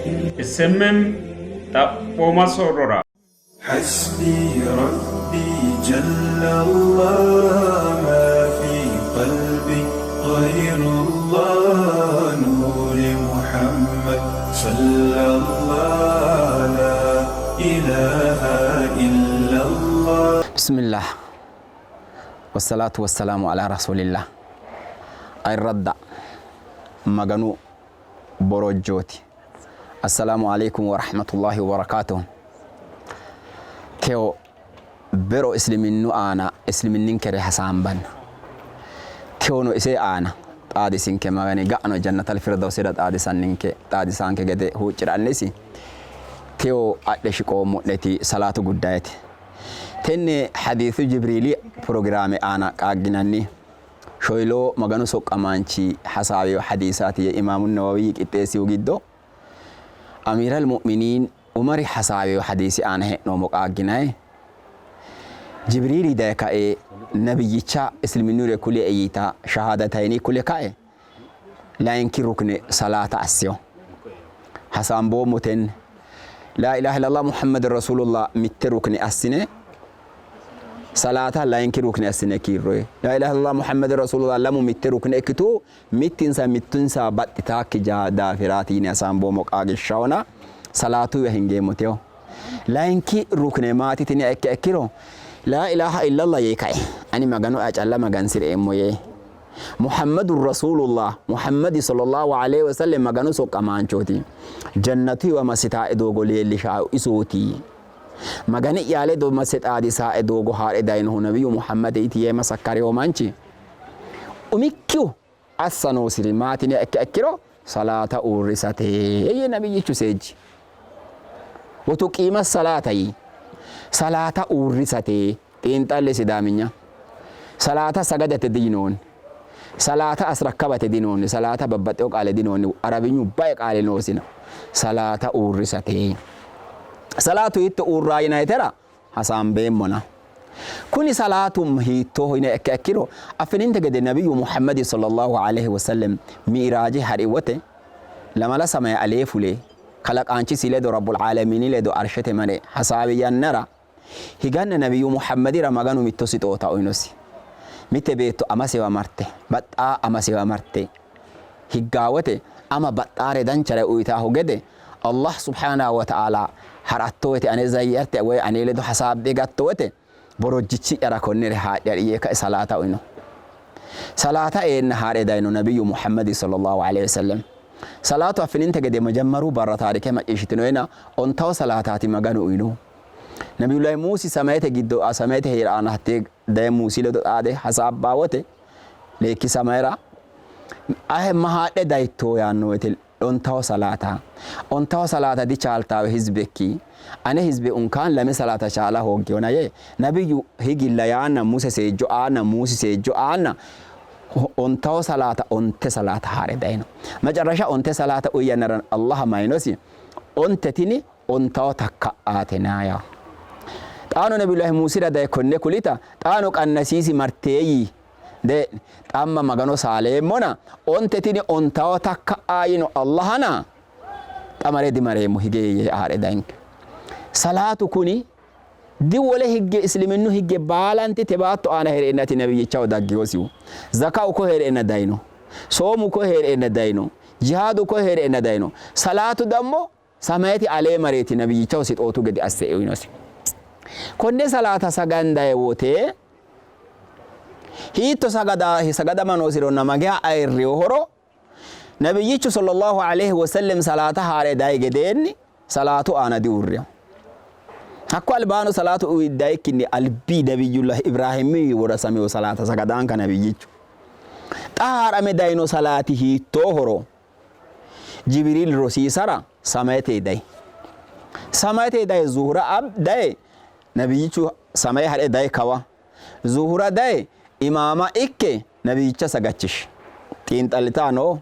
SMM xaphooma soorrora. حسبي ربي جل الله ما في قلبي غير الله نور محمد صلى الله لا إله إلا الله. Bismillah wassalaatu wassalaamu ala rasuulillah. Ayirradda Maganu borojjooti. Assalaamu alaikum warahmatullahi wabarakaatuh. Teo bero isliminnu aana isliminninkere hasaambanna. Teono ise aana xaadisinke Magani ga'ano jannatal firdawsira xaadisanninke xaadisaanke gede huucci'rannisi teo adhe shiqoommo'neti salaatu guddayete. Tenne hadiisu Jibriili pirogiraame aana qaagginanni shoyiloo Maganu soqqamaanchi hasaawiyo hadiisaati yee Imaamu Nawawi qixxeessihu giddo Amiiral Mu'miniin Umari hasaawiyo hadiisi aana hee'noommo qaagginanni. Jibriili daye kae nabiyyicha isliminnure kulie yiita shahaadatayni kule kae layinki rukne salaata assiyo. Hasaamboommo tenne laa ilaaha illallah Muhammadur Rasulullah mitte rukne assine salaata layinki rukne assine kiirroyi. Laa ilaaha illallah Muhammadur Rasulullah lamu mitte rukne ikkitu mittinsa mittunsa baxxitaakki daafiraati yine hasaamboommo qaagishshahona salaatuwa hingeemmo teo. Layinki rukne maati tini ikke ikkiro laa ilaaha illallah yee kae ani Magano calla magansi'reemmo yee Muhammadur Rasulullah Muhammadi sallallahu alaihi wasallam Maganu soqqamaanchooti. Jannatuwa massitaae doogo leellishaau isooti. Magani'ya ledo masse xaadisaae doogo haa're dayinohu nabiyyu Muhammadiiti yee masakkareyo manchi umikkihu assa noosiri maati yiniha ikkiha ikkiro salaata uurrisate yee nabiyyichu seejji. Wotuqiima salaata yii. Salaata uurrisate xiinxalli Sidaaminya. Salaata sagadate diyinoonni. Salaata asrakkabate dinoonni. Salaata babbaxxeyo qaale dinoonni. Arabinyu bae qaale noosina. Salaata uurrisate. Salaatu hiitto uurraa yinayitera hasaambeemmona. Kuni salaatu hiittooho yiniha ikkiha ikkiro affininte gede nabiyyu Muhammadi sallallahu alaihi wasallam mi'raaje ha'ri wote lamala samaye alee fule kalaqaanchisi ledo Rabbul Aalamiini ledo arshete mare hasaawi yannara higanna nabiyyu Muhammadira Maganu mitto sixoota uyinosi. Mitte beetto amasewa marte baxxaa amasewa marte higgaa wote ama baxxaare danchare uyitaahu gede Allah subhaanahu wa ta'aala ha'ratto wote ane zayyarte woy ane ledo hasaabbe higatto wote borojjichi'yara konnere haadhe ha'ri yee kae salaata uyino. Salaata eenna haa're dayino nabiyyu Muhammadi sallallahu alaihi wasallam. Salaatu affininte gede majammaru barra taarike macciishshitinoyena ontawo salaataati Maganu uyinohu. Nabiyullahi Muusi samayete giddo samayete hee'ra aana hattee daye Muusi ledo xaade hasaabbaa wote leekki samayera ahe ma haadhe dayitto yaanno wote ontawo salaata. Ontawo salaata dichaaltaawe hizbekki. Ane hizbe unkaan lame salaata chaala hooggeyona yee nabiyyu higilla yaanna Muse seejjo aanna Muusi seejjo aanna ontawo salaata onte salaata haa're dayino. Macarrasha onte salaata uyi yannara Allah mayinosi onte tini ontawo takka'aatenaa yaa. Xaano nabiyullahi Muusira daye konne kulita xaano qannasiisi marteeyyi de xamma Magano saaleemmona onte tini ontawo takka'aa yino Allahana xamare dimareemmo hige yee haa're dayinke. Salaatu kuni di wole higge isliminnu higge baalanti te baatto aana hee'reennati nabiyyichaho daggiyosihu. Zakau ko hee'reenna dayino. Soomu ko hee'reenna dayino. Jihaadu ko hee'reenna dayino. Salaatu dammo samayete alee mareeti nabiyyichaho sixootu gede asse uyinosi. Konne salaata sagandaye wote hiitto sagadama noosironna mageya ayirriyohoro nabiyyichu sallallahu alaihi wasallam salaata haa're dayi gedeenni salaatu aana diuurrino. Hakko albaano salaatu dayikkinni albi nabiyyullahi Ibraahimi worasameyo salaata sagadaanka nabiyyichu. Xa haa'rame dayino salaati hiittoohoro Jibriil rosiisara samayete dayi. Samayete daye zuhura ab daye nabiyyichu samaye ha're daye kawa. Zuhura daye imaama ikke nabiyyicha sagachishe. Xiinxallitaano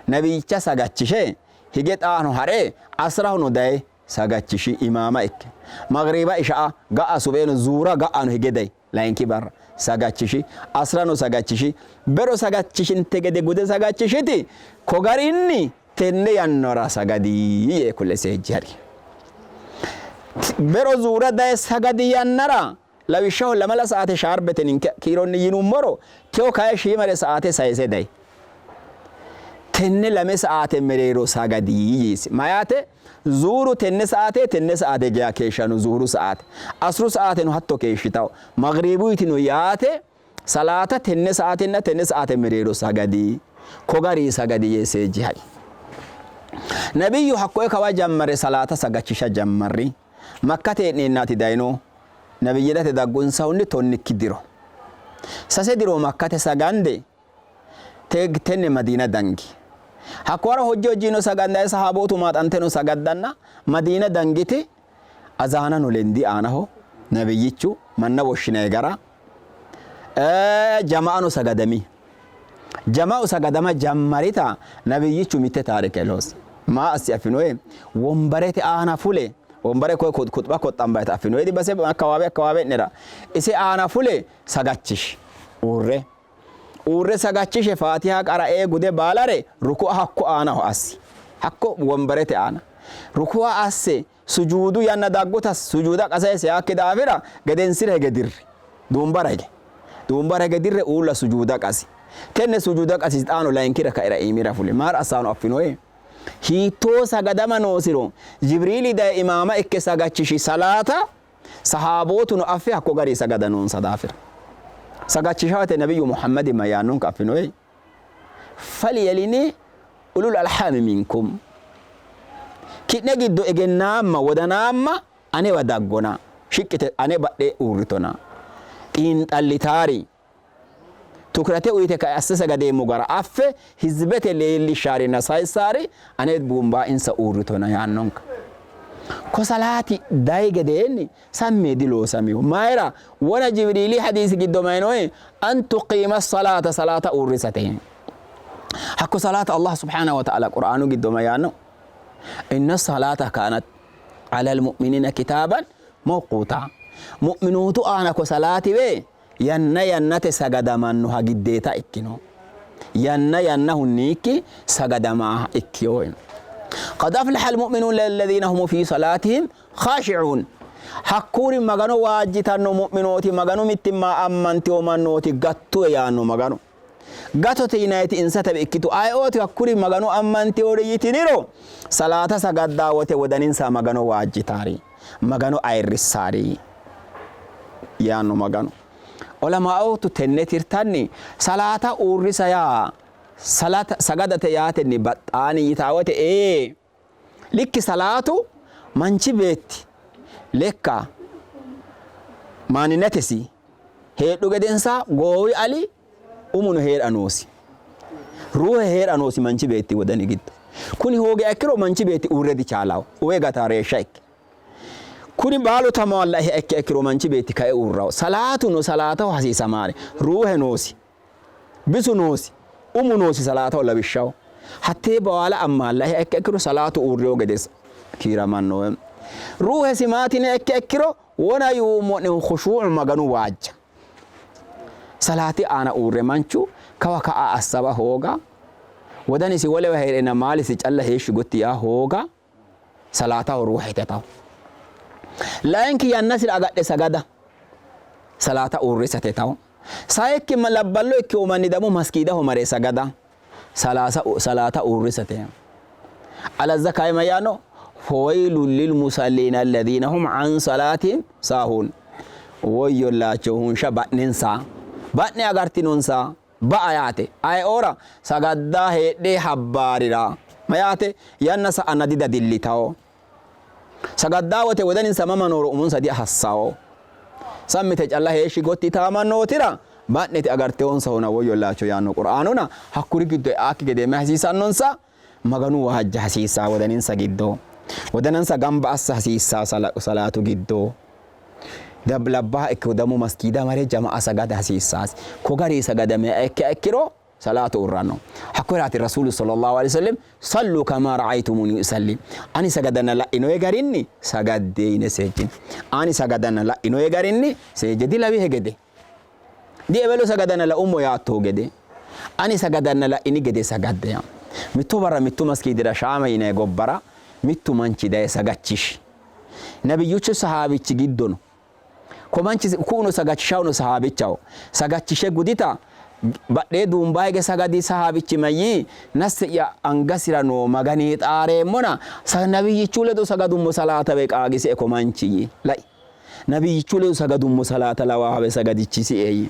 nabiyyicha sagachishe hige xaano ha're asrahono daye sagachishi imaama ikke. Magriba isha'a ga'a subeeno zuura ga'ano hige dayi. Layinki barra sagachishi asrano sagachishi bero sagachishinte gede gude sagachishiti ko garinni Tenne yannara sagadi yee kule seejji hari. Bero zuura daye sagadi yannara lawishshaho lamala saate shaarbete ninke kiironni yinummoro teyo kayi shiimare saate sayise dayi. Tenne lame saate mereero sagadi yiisi. Mayaate zuuru tenne saate tenne saate geya keeshshano zuuru saate. Asru saateno hatto keeshshitawo. Magriibuyitino yaate salaata tenne saatenna tenne saate mereero sagadi. Ko gari sagadi yee seejji hari. Nabiyyu hakkoye kawa jammare salaata sagachisha jammarri. Makkate hee'neennaati dayino nabiyyidate daggunsahunni tonnikki diro. Sase diro Makkate sagande tenne Madiina dangi. Hakko waro hojji hojjino sagandayi sahaabootu maaxanteno sagaddanna Madiina dangiti azaanano lendi aanaho nabiyyichu manna woshshinayi gara jama'ano sagadami. Jama'u sagadama jammarita nabiyyichu mitte taarike loosi. Maa assi affinoe wombarete aana fule wombare koye kuxba koxxambayita affinoe base akkawaabe akkawaabe'nera ise aana fule sagachishi uurre uurre sagachishe faatiha qara'ee gude baalare ruku'a hakko aanaho assi hakko wombarete aana ruku'a asse sujuudu yanna dagguta sujuuda qasaye seyaakki daafira gedensira hige dirri duumbara hige duumbara hige dirre uulla sujuuda qasi tenne sujuuda qasi xaano layinkira kaira iimira fule maar assaano affinoe hiittoo sagadama noosiro Jibriili daye imaama ikke sagachishi salaata sahaabootuno affe hakko gari sagada noonsa daafira sagachishawate nabiyyu Muhammadi ma yaannonka affinoe falyalini ulul alhami minkum ki'ne giddo egennaamma wodanaamma anewa daggona shiqqite ane badhe uurritona xiinxallitaari tukrate uyite kae asse sagadeemmo gara affe hizibete leellishshaarinna sayissaari ane buumbaa insa uurritona yaannonka. Ko salaati dayi gedeenni sammee diloosamiho. Mayira wona Jibriili hadiisi giddo mayinoe an tuqiima salaata salaata uurrisate. Hakko salaata Allah subhanahu wa ta'ala Qur'aanu giddo ma yaanno? Inna salaata kaanat ala almu'minina kitaaban mawquuta. Mu'minootu aana ko salaatiwe yanna yannate sagadamannoha giddeeta ikkino. Yanna yannahunniikki sagadamaaha ikkiyo. Qad aflaha almu'minuuna alladhiina hum fi salaatihim khashi'uun. Hakkuri Magano waajjitanno mu'minooti Maganu mittimma ammantiyo mannooti gattuwe yaanno Maganu. Gatote yinayiti insa tabe ikkitu ayeooti hakkuri Maganu ammantiyori yitiniro salaata sagaddaa wote wodaninsa Magano waajjitaari Magano ayirrissaari yaanno Maganu. Olamaootu tenne tirtanni salaata uurrisa yaa salata sagadate yaatenni baxxaani yitaa wote ee likki salaatu manchi beetti lekka maaninatesi heedhu gedensa goowi ali umuno hee'ra noosi. Ruuhe hee'ra noosi manchi beetti wodani giddo. Kuni hooge ikkiro manchi beetti uurre dichaalawo. Uwe gata reeshsha ikke. Kuni baalu tamawallahi ikke ikkiro manchi beetti kae uurrawo. Salaatuno salaataho hasiisamaare. Ruuhe noosi. Bisu noosi. Umu noosi salaataho lawishshaho. Hattee baala ammaallahi ikke ikkiro salaatu uurriyo gede kiiramanno. Ruuhesi maatine ikke ikkiro wona yuummo'nehu khushuu'u Maganu waajja. Salaati aana uurre manchu kawa ka'a assawa hooga, wodanisi wolewa hee'reenna maalisi calla heeshshi gotti yaa hooga salaataho ruuhete tawo. Layinki yannasira agadhe sagada salaata uurrisate tawo. Sayikki labballo ikkiwo manni damo maskiidaho mare sagada salaata uurrisate. Alazza kayima yaano fawailul lil musallina alladhina hum an salatihim saahun. Woyyollaacho hunsha ba'nensa ba'ne agartinonsa ba'a yaate ayeoora sagaddaa heedhe habbaarira ma yaate yanna sa'anna didadillitawo sagaddaa wote wodaninsa mama nooro umonsa diahassawo sammite calla heeshshi gotti taamannootira ba'nete agartewonsahona woyyollaacho yaanno Qur'aanuna hakkuri giddo e'aakki gede ma hasiisannonsa Maganu waajja hasiissaa wodaninsa giddo wodanansa gamba assa hasiissaa salaatu giddo labbaha ikkiru damu maskiida mare jama'a sagada hasiissaasi ko gari sagadame ikke ikkiro salaatu uurranno. Hakkoyraati Rasuulu sallallahu alaihi wasallam sallu kama ra'aytumuni usalli ani sagadanna la'inoye garinni sagadde yine seejjini. Ani sagadanna la'inoye garinni seejje dilawihe gede diebelo sagadanna la'ummo yaattohu gede ani sagadanna la'ini gede sagadde yaa. Mitto barra mittu maskiidira Shaama yinanni gobbara mittu manchi daye sagachishi. Nabiyyichu sahaabichi giddo no. Ko manchi ku'uno sagachishawuno sahaabichaho. Sagachishe gudita badhee duumba hige sagadi sahaabichi mayyii nasse'ya angasira noo Magani xaareemmona nabiyyichu ledo sagadummo salaatawe qaagisie ko manchi yii. Lai. Nabiyyichu ledo sagadummo salaata lawaawe sagadichisie yii.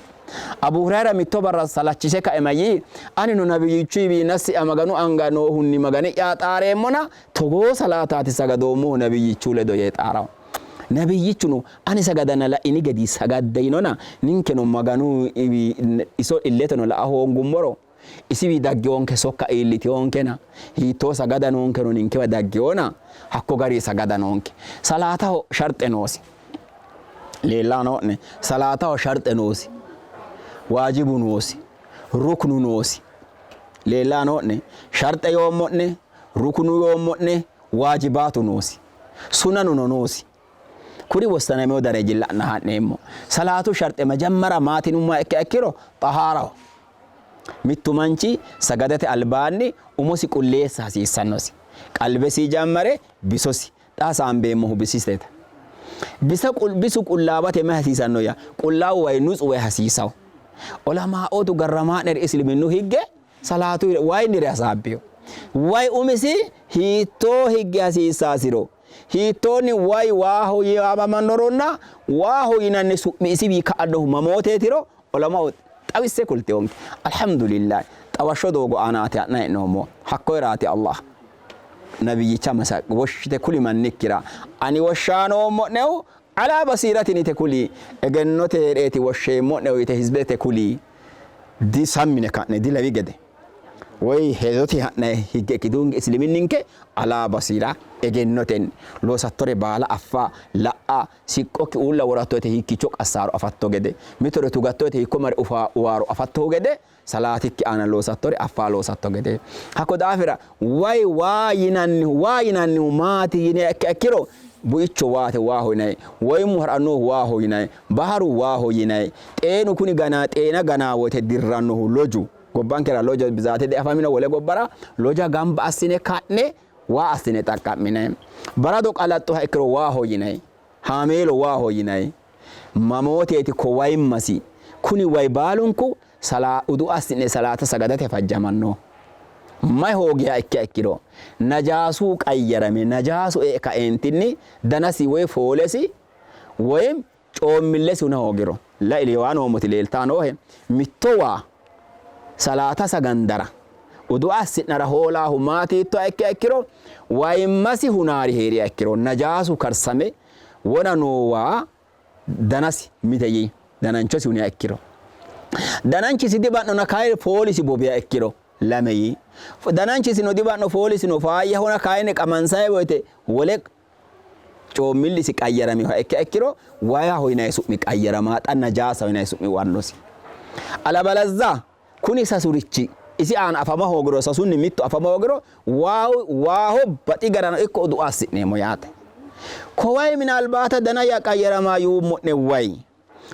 Abu Hurayra mitto barra salachise kae mayyii anino nabiyyichuyiwi nasse'ya Maganu anga noohunni Magani'ya xaareemmona togoo salaataati sagadoommohu nabiyyichu ledo yee xaarawo. Nabiyyichuno ani sagadanna la'ini gedi sagadde yinona ninkeno Maganu iso illeteno la'a hoongummoro isiwi daggewonke sokka iillitewonkena hiittoo sagada noonkero ninkewa daggewona hakko gari sagada noonke. Salaataho sharxe noosi. Leellaa noo'ne salaataho sharxe noosi. Waajibu noosi. Ruknu noosi. Leellaa noo'ne sharxe yoommo'ne ruknu yoommo'ne waajibaatu noosi. Sunanuno noosi. Kuri wossanamino dareji la'na ha'neemmo. Salaatu sharxe majammara maatinumma ikke ikkiro xahaaraho. Mittu manchi sagadate albaanni umosi qulleessa hasiissannosi. Qalbesi jammare bisosi. Xa hasaambeemmohu bisiseta. Bisa bisu qullaawate mayi hasiisanno ya? Qullaawu wayi nutsu wayi hasiisawo. Olamaa'ootu garramaa'neri isliminnu higge salaatu wayinnire hasaabbiyo. Wayi umisi hiittoo higge hasiissaasiro hiittoonni wayi waaho yaamamannoronna waaho yinanni su'mi isiwii ka'annohu mamooteetiro olamao xawisse kultewonke. Alhamdulillah xawashsho doogo aanaati ha'nanni hee'noommo. Hakkoyeraati Allah nabiyyicha masa woshshite kuli mannikkira ani woshshaanoommo'nehu alaa basiiratin yite kuli egennote heedheeti woshsheemmo'nehu yite hizbete kuli disammine ka'ne dilawi gede woy hedote ha'ne higge ikkitunke isiliminninke alaa basiira egennotenni loosattore baala affa la''a siqqokki uulla woratto woyte hiikkicho qassaaro afatto gede mitore tugatto woyte hiikko mare uwaaro afattohu gede salaatikki aana loosattore affa loosatto gede. Hakko daafira way waa yinannihu waa yinannihu maati yiniha ikkiha ikkiro buicho waate waaho yinanni, woyimmu ha'rannohu waaho yinanni, baharu waaho yinanni, xeenu kuni gana xeena ganaa woyte dirrannohu loju gobbankera loja bizaate diafamino wole gobbara loja gamba assine ka'ne waa assine xaqqa'minanni. Barado qalaxxuha ikkiro waaho yinanni, haameelo waaho yinanni. Mamooteeti ko wayimmasi? Kuni way baalunku udu assi'ne salaata sagadate fajjamanno. May hoogiha ikkiha ikkiro najaasu qayyarame najaasu e kaeentinni danasi woy foolesi woy coommillesi huna hoogiro lai waa noommoti leeltaa noohe mitto waa salaata sagandara udu assi'nara hoolaahu maati hiittoha ikkiha ikkiro wayimmasi hunaari heeriha ikkiro najaasu karsame wona noo waa danasi mite yii dananchosi huniha ikkiro dananchisi diba'nona kayinni foolisi bobiha ikkiro lame yii dananchisino diba'no foolisino faayyahona kayinni qamansayi woyte wole coommillisi qayyaramiha ikkiha ikkiro wayaho yinanni su'mi qayyarama xa najaasaho yinanni su'mi uwannosi. Alabalazza kuni sasurichi isi aana afama hoogiro sasunni mittu afama hoogiro waaho baxi garano ikko udu assi'neemmo yaate. Ko wayi minaalbaata dana ya qayyarama yuummo'ne wayi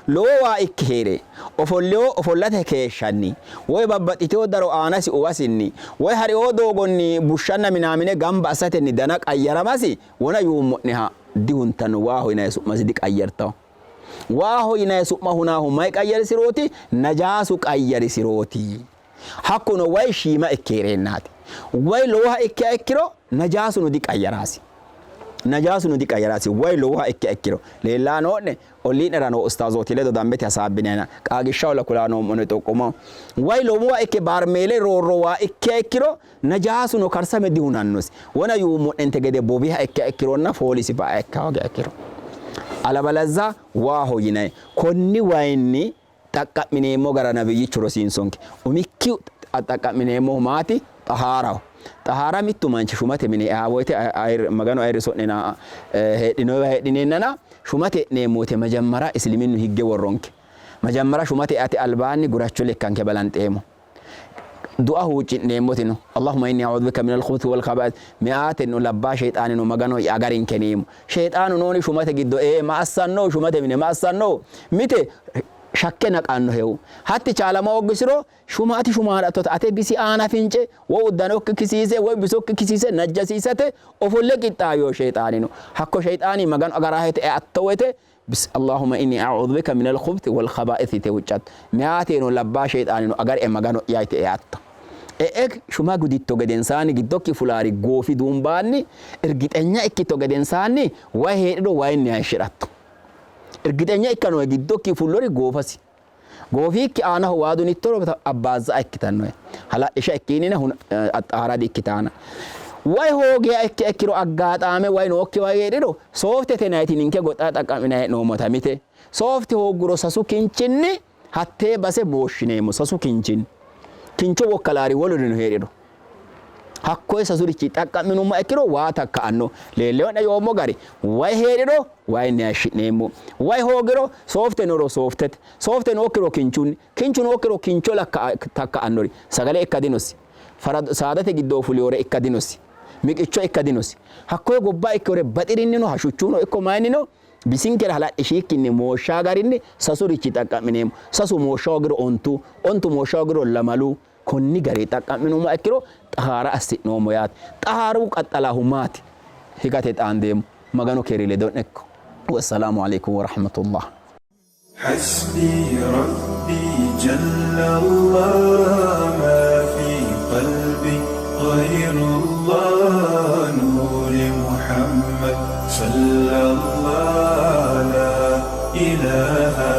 lowo waa ikke hee're ofollewo ofollate keeshshanni woy babbaxxitewo daro aanasi uwasinni woy hariwo doogonni bushshanna minaamine gamba assatenni dana qayyaramasi wona yuummo'neha dihuntanno waaho yinanni su'masi diqayyartanno. Waaho yinanni su'ma hunaahu mayi qayyarisirooti? Najaasu qayyarisirooti. Hakkuno wayi shiima ikke hee'reennaati. Wayi lowoha ikkiha ikkiro najaasuno diqayyarasi. Najaasuno diqayyarasi. Wayi lowoha ikkiha ikkiro leellaa noo'ne ollii'nera noo ustaazooti ledo dambete hasaabbinayna qaagishshaholla kulaa noommo'ne xoqqomaho. Wayi lowoha ikke baarmeele roorro waa ikkiha ikkiro najaasuno karsame dihunannosi. Wona yuummo'nente gede bobiha ikkiha ikkironna foolisi ba'a ikka hoogiha ikkiro. Alabalazza waaho yinanni. Konni wayinni xaqqa'mineemmo gara nabiyyichu rosiinsonke. Umikki xaqqa'mineemmohu maati? Xahaaraho. Xahaara mittu manchi shumate mine eaa woyte Maganu ayirriso'nena heedhinoyiwa heedhineennana shumate e'neemmo woyte majammara isiliminnu higge worronke. Majammara shumate eate albaanni guracho lekkanke balanxeemmo. Du'a huucci'neemmoti no. Allahumma inni a'udhu bika minal khubuthi wal khaba'ith. Meyaateno labbaa sheexaaneno Magano agarinke neemmo. Sheexaanu nooni shumate giddo ee ma assanno? Shumate mine ma assanno? Mite Shakke naqannohehu hatti chaalama hooggisiro shuma ati shumaadhattota ate bisi aana fince woy uddanokki kisiise woy bisokki kisiise najjasiisate ofolle qixxaawiyo sheexaani no. Hakko sheexaani Maganu agaraahete eatto woyte bis Allahumma inni a'udhu bika minal khubthi wal khaba'ith yite huuccatto. Meyaateno labbaa sheexaanino agarie Magano'ya yite eatto. E'e shuma guditto gedensaanni giddokki fulaari goofi duumbaanni irgixenya ikkitto gedensaanni way hee'riro wayinni hayishshi'ratto. Irgixenya ikka noohe giddokki fullori goofasi. Goofiikki aanaho waa dunittoro abbaazza ikkitannohe. Hala'lisha ikkinnina axxaara di''ikkitaana. Way hoogiha ikkiha ikkiro aggaaxaame way nookkiwa hee'riro sooftete yinanniti ninke goxa xaqqa'minanni hee'noommota mite soofte hoogguro sasu kinchinni hattee base mooshshineemmo sasu kinchinni. Kincho wokkalaari wolurino hee'riro hakkoye sasurichi xaqqa'minummoha ikkiro waa takka'anno. Leellino'ne yoommo gari way hee'riro wayinni hayishshi'neemmo. Way hoogiro soofte nooro sooftete, soofte nookkiro kinchunni, kinchu nookkiro kincho takka'annori sagale ikka dinosi. Farado saadate giddoo fuliyore ikka dinosi. Miqicho ikka dinosi. Hakkoye gobba ikkiyore baxirinnino hashuchuno ikko mayinnino bisinkera hala'lishiikkinni mooshshaa garinni sasurichi xaqqa'mineemmo. Sasu mooshsha hoogiro ontu, ontu mooshsha hoogiro lamalu, Konni garinni xaqqa'minummoha ikkiro xahaara assi'noommo yaate. Xahaaru qaxxalaahu maati? Higate xaandeemmo. Maganu keeri ledo'ne ikko. Wassalaamu Aleykum Warahmatullah. Hasbi Rabbi Jallallah ma fi qalbi ghayrullah nuri Muhammad sallallah la ilaha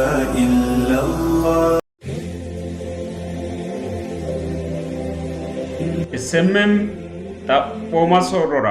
illallah. SMM Xaphooma soorrora.